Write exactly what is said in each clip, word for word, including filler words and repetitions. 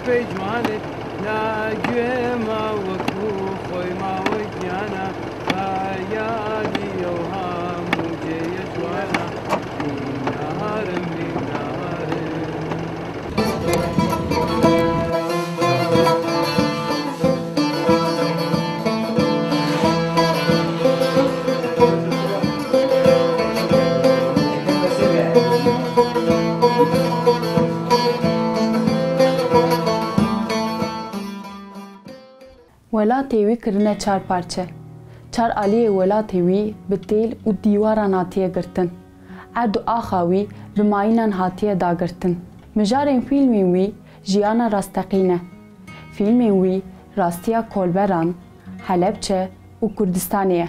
Pey ciwan e, na guhê me wekû xwe ma wek giyana, xeyalî ew hemû cê ye ciwana, mînarim, mînarim. Welatê wî kirine çar parçe. Çar aliyê welatê wî bi têl û dîwaran hatiye girtin. Erd û axa wî bi mayînan hatiye dagirtin. Mijarên fîlmên wî jiyana rasteqîn e. Fîlmên wî rastiya kolberan, Helebçe û Kurdistanê ye.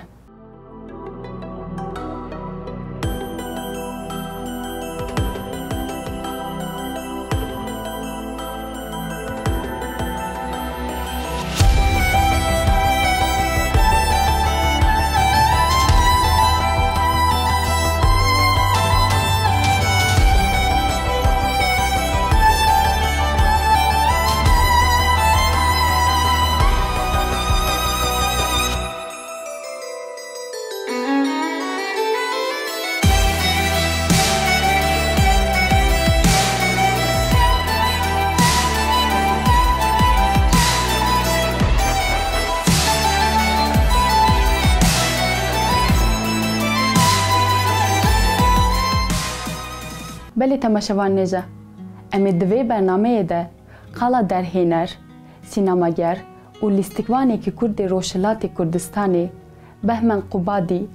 Belê temaşevan nêze, em ê di vê bernameyê de qala derhêner, sînemager û lîstikvanekî Kurd ê Rojhilatê Kurdistanê Behmen Qubadî,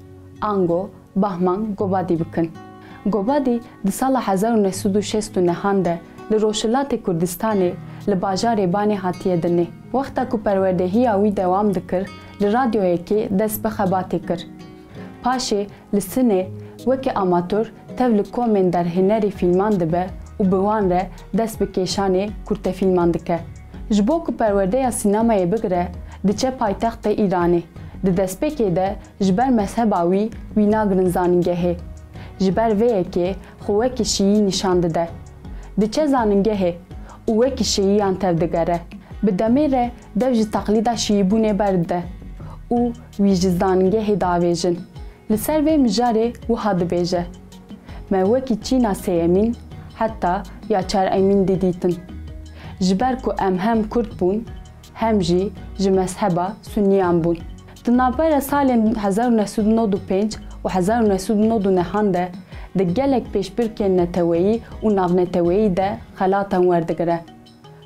ango Bahman Gobadî bikin. Gobadî di sala hezar û neh sed û şêst û nehan de li Rojhilatê Kurdistanê li bajarê Banê hatiye dinê. Wexta ku perwerdehiya wî dewam dikir, li radyoyekê dest bi xebatê kir. Paşê li Sinê weke amator tev li komên derhênerê fîlman dibe û bi wan re dest bi kêşanê kurtefîlman dike. Ji bo ku perwerdeya sînemayê bigire, diçe paytextê Îranê. Di destpêkê de ji ber mezheba wî, wî nagirin zanîngehê. Ji ber vê yekê xwe wekî şîî nîşan dide. Diçe zanîngehê û wekî şîîyan tev digere. Bi demê re dev ji teqlîda şîîbûnê berdide û wî ji zanîngehê diavêjin. Li ser vê mijarê wiha dibêje, me wekî çîna sêyemîn heta ya çaremîn didîtin. Ji ber ku em hem Kurd bûn, hem jî ji mezheba Sunniyan bûn. Di navbera salên hezar û neh sed û nod û pênc û hezar û neh sed û nod û nehan de di gelek pêşbirkên neteweyî û navneteweyî de xelatan werdigire.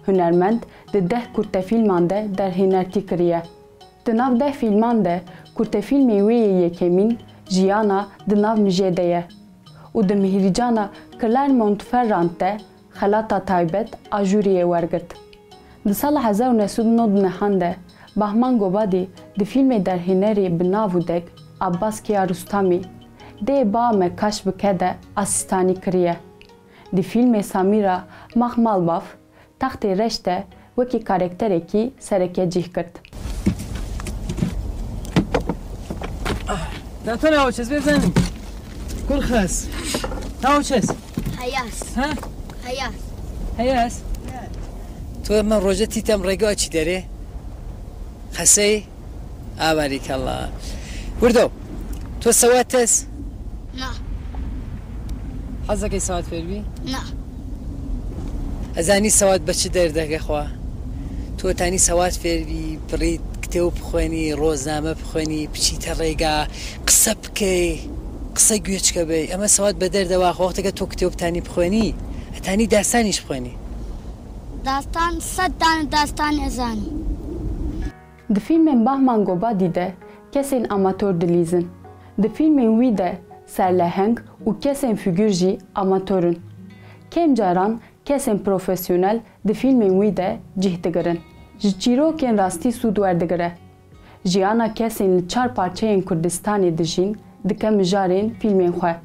Hunermend di deh kurtefîlman de derhênertî kiriye. Di nav deh fîlman de kurtefîlmê wê yê yekemîn Jiyana di nav mijê de ye û di Mihrîcana Clermont-Ferrand de xelata taybet a jûriyê wergirt. Di sala hezar û neh sed û nod û nehan de Bahman Gobadî di fîlmê derhênerê bi nav û deng Abbas Kiarostami, Dê ba me kaş bike de asîstanî kiriye. Di fîlmê Samîra Makhmalbaf, Textê Reş de wekî karakterekî sereke cih girt. Te to navçe ez bêzenim. Kurxes. Navçe ez. Heyas. Ha? Heyas. Heyas. Tu hemen roje tîtem rega çî derê. Xesey. A barîkella. Wirdo, tu sewat es? Na. Hezekê sewat fêr bî? Na. Ez anî sewat be çi derdeke xwe? Tu tanî sewat fêr bî, pirî kitêb bixwênî, rozname bixwênî, biçîte rêga, qise bikey, qise guhê çike bey. Ema sewat be derde wa xwe, wexteke tu kitêb tanî bixwênî, e tanî destanî jî bixwênî. Destan, sed tane destan ez anî. Di fîlmên Bahman Gobadî de kesên amator dilîzin. Di fîlmên wî de serleheng û kesên fîgûr jî amator in. Kêm caran kesên profesyonel di fîlmên wî de cih digirin. Ji çîrokên rastî sûd werdigire. Jiyana kesên li çar parçeyên Kurdistanê dijîn dike mijarên fîlmên xwe.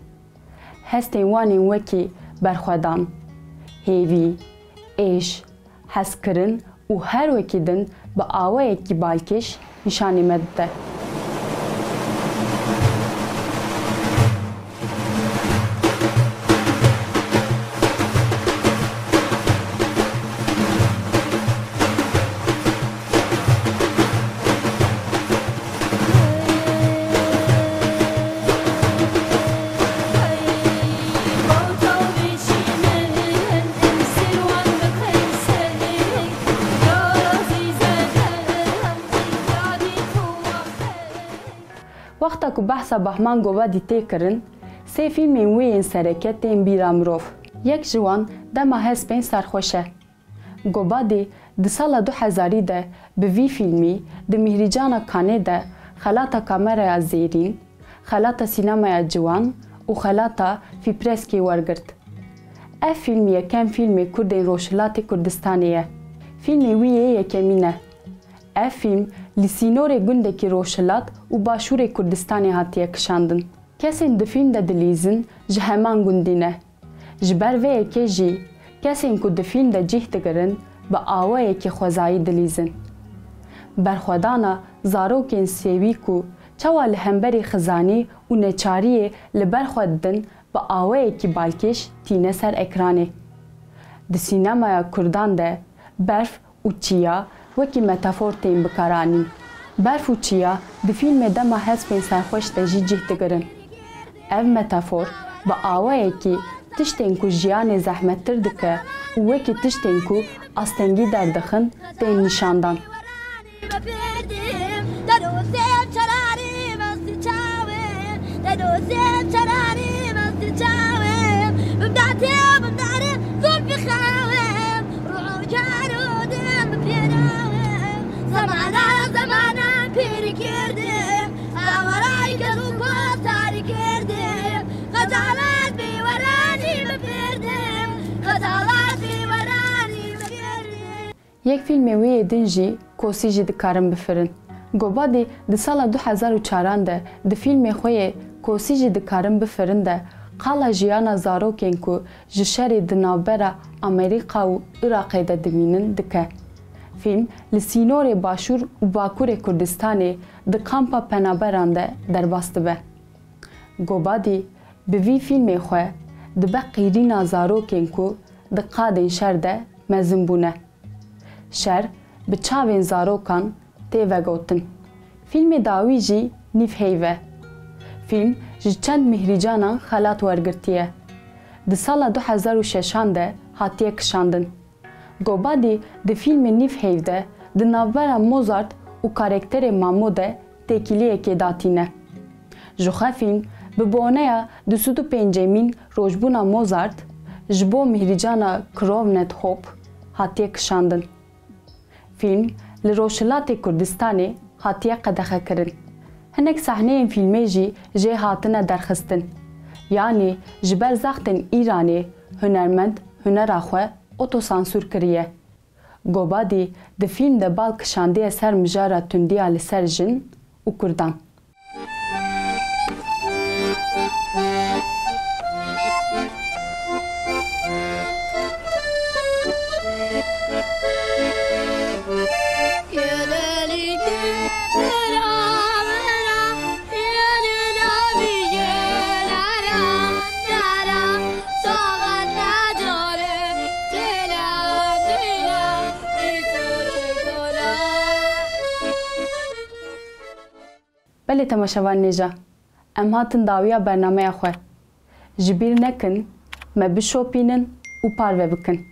Hestên wan ên wekî berxwedan, hêvî, êş, hezkirin û her wekî din bi awayekî balkêş nîşanî me dide. Wexta ku behsa Bahman Gobadî tê kirin, sê fîlmên wê yên sereke tên bîra mirov. Yek ji wan Dema Hespên Serxweş e. Gobadî di sala du hezarî de bi vî fîlmî di Mîhrîcana Kanê de xelata kameraya zêrîn, xelata sînemaya ciwan û xelata Fîpreskê wergirt. Ev fîlm yekem fîlmê Kurdên Rojhilatê Kurdistanê ye. Fîlmê wî yê yekemîn e. Ev fîlm li sînorê gundekî Rojhilat û Başûrê Kurdistanê hatiye kişandin. Kesên di fîlm de dilîzin ji heman gundî ne. Ji ber vê yekê jî kesên ku di fîlm de cih digirin bi awayekî xwezayî dilîzin. Berxwedana zarokên sêwî ku çawa li hemberî xizanî û neçariyê li ber xwe didin bi awayekî balkêş tîne ser ekranê. Di sînemaya kurdan de berf û çiya wekî metafor tên bikaranîn. Berf û çiya di fîlmê Dema Hespên Serxweş de jî cih digirin. Ev metafor bi awayekî tiştên ku jiyanê zehmettir dike û wekî tiştên ku astengî derdixin tên nîşandan. Zemana zemana pêr kirdim, awaray kez û koz tarî kirdim, xecalet bê weranî bipirdim, xecalet bê weranî bipirdim. Yek fîlmê wê yê din jî Kosî jî dikarin bifirin. Gobadî di sala du hezar û çaran de di fîlmê xwe yê Kosî jî dikarin bifirin de qala jiyana zarokên ku ji şerê di navbera Amerîka û Iraqê de dimînin dike. Fîlm li sînorê Başûr û Bakurê Kurdistanê di kampa penaberan de derbas dibe. Gobadî bi vî fîlmê xwe dibe qîrîna zarokên ku di qadên şer de mezin bûne. Şer bi çavên zarokan tê vegotin. Fîlmê dawî jî Nîv Heyv e. Fîlm ji çend mîhrîcanan xelat wergirtiye. Di sala du hezar û şeşan de hatiye kişandin. Gobadî di fîlmê Nîv Heyv de di navbera Mozart û karekterê Mamo de têkiliyekê datîne. Ji xwe fîlm bi boneya du sed û pêncemîn rojbûna Mozart ji bo mîhrîcana Krone et Hope hatiye kişandin. Fîlm li Rojhilatê Kurdistanê hatiye qedexekirin. Hinek sahneyên fîlmê jî jê hatine derxistin. Yanî ji ber zextên Îranê hunermend hunera xwe otosansûr kiriye. Gobadî di fîlm de bal kişandiye ser mijara tundiya li ser jin û kurdan. Belê temaşevanên hêja, em hatin dawiya bernameya xwe. Ji bîr nekin, me bişopînin û parve bikin.